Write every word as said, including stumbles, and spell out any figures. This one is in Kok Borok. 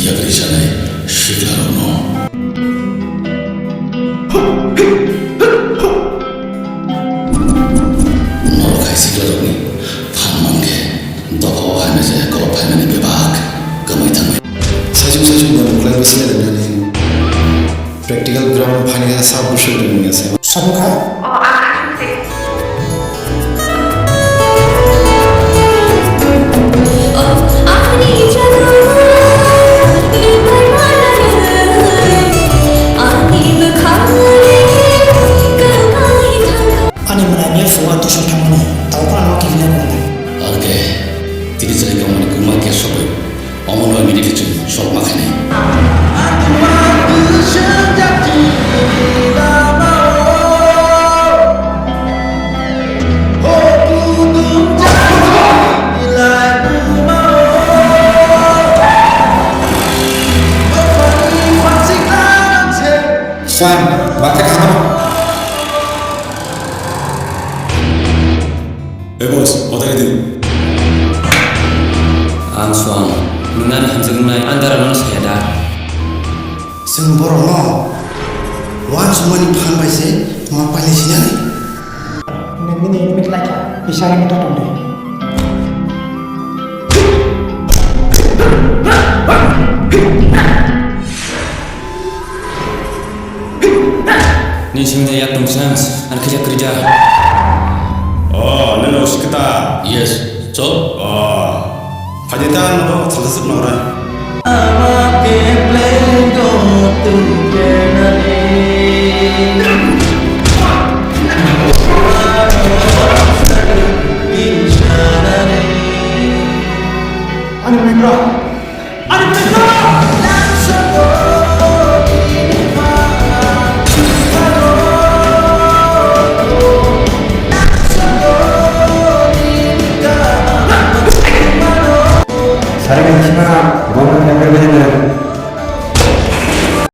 Yakri sanai siklarokno. Norok hai siklarokni phan mankhe dophao hamya jaya kolok phaimani bebak kwmwi thangwi. Saichung saichung bwrwng kwlai bwsai lainani. Practical ground phaina sa bushok rwngya se. Sabukha? Ani mwnai mia phungo tuition thangmani, tamo phano ano kifilna kwnwi. Arke, tini chwrai kangmani kwma khe sogwi, omono immediately chwng solve ma khainai. Swan, bakhe khama. Hey boss, otari di. Ang Suang, nwng ani hamjak wngnai, ang dara nono saya da. Chwng borokno wansukmani phan bai se ma pailai sinai. Nwng bini enemy khlai kha, bisari ni totom de. Ni simi de yak tong sans, an khija krija. Oh, neno sikta. Yes, chop. Oh, khajita no salsa suk nora. Ani mekra. Sari kan sima, gomna kan kan kan.